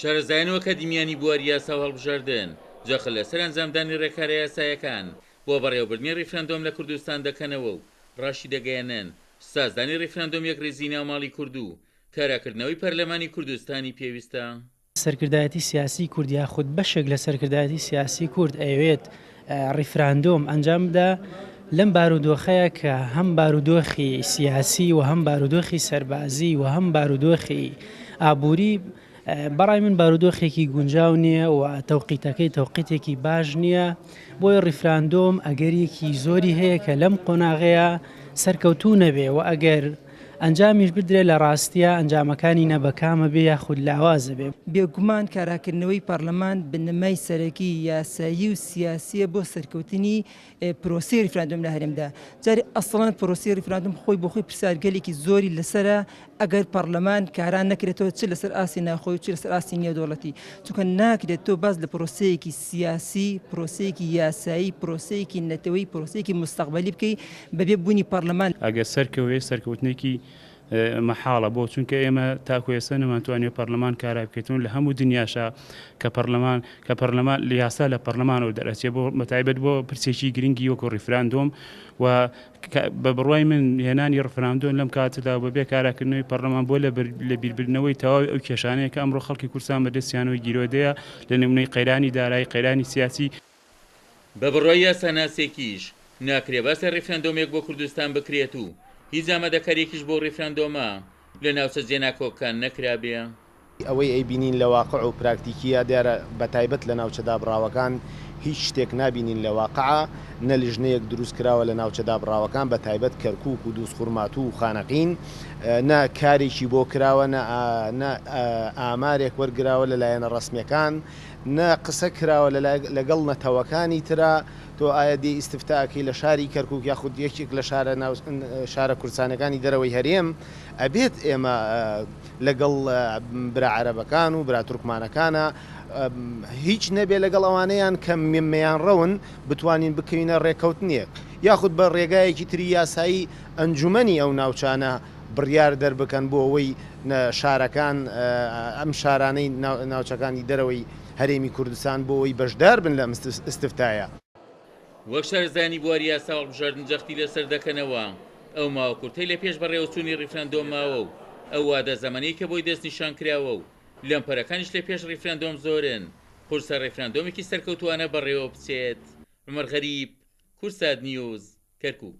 شارەزایان و ئەکادیمیانی بواری یاسا و هەڵبژاردن جەخت لەسەر ئەنجامدانی ڕێکارە یاسایەکان بۆ بەڕێوەبردنی ڕیفراندۆم لە کوردستان دەکەنەوە و ڕاشیدەگەیەنن، سازدانی ڕیفراندۆم یەکڕیزیی ناو ماڵی کورد و کاراکردنەوەی پەرلەمانی کوردستانی پێویستە. سەرکردایەتی سیاسی کورد یاخود بەشێک لە سەرکردایەتی سیاسی کورد ئەیەوێت ڕیفراندۆم ئەنجام بدا، لەم بارودۆخەیە کە هەم بارودۆخی سیاسی و هەم بارودۆخی سەربازی و هەم بارودۆخی ئابووری بەڕای من بارودۆخێکی گونجاو نییە و تەوقیتەکەی تەوقیتێکی باش نییە، بۆیە ڕیفراندۆم ئەگەریەکی زۆری هەیە کە لەم قۆناغەیە سەرکەوتوو نەبێ و ئەگەر ئەنجامیش بدرێ لە ڕاستیا ئەنجامەکانی نە بەکامە بێ یاخود لاوازە بێ. بێگومان کاراکردنەوەی پەڕلەمان بنەمای سەرەکی یاسایی و سیاسیە بۆ سەرکەوتنی پرۆسەی ریفراندۆم لە هەرێمدا. جارێ ئەسڵەن پرۆسەی ریفراندۆم خۆی بۆ خۆی پرسیارگەلێکی زۆری لەسەرە ئەگەر پەڕلەمان کارا نەکرێتەوە چ لەسەر ئاستی ناوخۆی و چ لەسەر ئاستی نێودەوڵەتی. چونکە ناکرێت تۆ باس لە پرۆسەیەکی سیاسی، پرۆسەیەکی یاسایی، پرۆسەیەکی نەتەوەیی، پرۆسەیەکی موستەقبەلی بکەی بەبێ بوونی پەڕلەمان. ئەگەر سەرکەوێ سەرکەوتنێکی مەحاڵە بۆ چونکە ئێمە تاکو ئێستا نەمانتوانیوە پەرلەمان کارا بکەیتەوە لە هەموو دنیاشا کە پەرلەمان کە پەرلەمان یاسا لە پەرلەمانەوە دەرئەچێ بۆ بەتایبەت بۆ پرسێکی گرنگی وەکو ڕیفراندۆم و بە بڕوای من هێنانی ڕفراندۆم لەم کاتەدا و بەبێ کاراکردنەوەی پەرلەمان بۆ لە بیربردنەوەی تەواوی ئەو کێشانەیە کە ئەمڕۆ خەڵکی کوردستان بەدەستیانەوە گیرۆدەیە لە نمونەی قەیرانی دارایی قەیرانی سیاسی. بە بڕوای یاساناسێکیش، ناکرێ باس لە ڕیفراندۆمێک بۆ کوردستان بکرێت و هیچ ئامادەکارییەکیش بۆ ڕیفراندۆمە لە ناوچە جێناکۆکەکان نەکرابێ. ئەوەی ئەیبینین لە واقع و پراکتیکییا دیارە بەتایبەت لە ناوچە دابڕاوەکان هیچ شتێک نابینین لە واقعا نە لژنەیەک دروست کراوە لە ناوچە دابڕاوەکان بەتایبەت کەرکوک و دوزخورماتوو و خانەقین نە کارێکی بۆ کراوە نە نە ئامارێک وەرگراوە لە لایەنە ڕەسمیەکان نە قسە کراوە لەگەڵ نەتەوەکانی ترا، تۆ ئایا دێی ئیستفتا ئەکەی لە شاری کەرکوک یاخود یەکێک لە شارە شارە کوردستانەکانی دەرەوەی هەرێم، ئەبێت ئێمە لەگەڵ برا عەرەبەکان و برا تورکمانەکانا هیچ نەبێ لەگەڵ ئەوانەیان کە میانڕەون بتوانین بکەوینە ڕێکەوتنێک یاخود بە ڕێگایەکی تری یاسایی ئەنجومەنی ئەو ناوچانە بڕیار دەربکەن بۆ ئەوەی شارەکان ئەم شارانەی ناوچەکانی دەرەوەی هەرێمی کوردستان بۆ ئەوەی بەشدار بن لەم ئیستفتایە. وەک شارەزایانی بواری یاسا و هەڵبژاردن جەختی لەسەر دەکەنەوە، ئەو ماوە کورتەی لە پێش بەڕێوەچوونی ڕیفراندۆم ماوە و ئەو وادە زەمەنەی کە بۆی دەستنیشانکراوە و لەمپەرەکانیش لە پێش ڕیفراندۆم زۆرن، قورسە ڕیفراندۆمێکی سەرکەوتووانە بەڕێوەبچێت. عومەر غەریب، کوردسات نیوز، کەرکوک.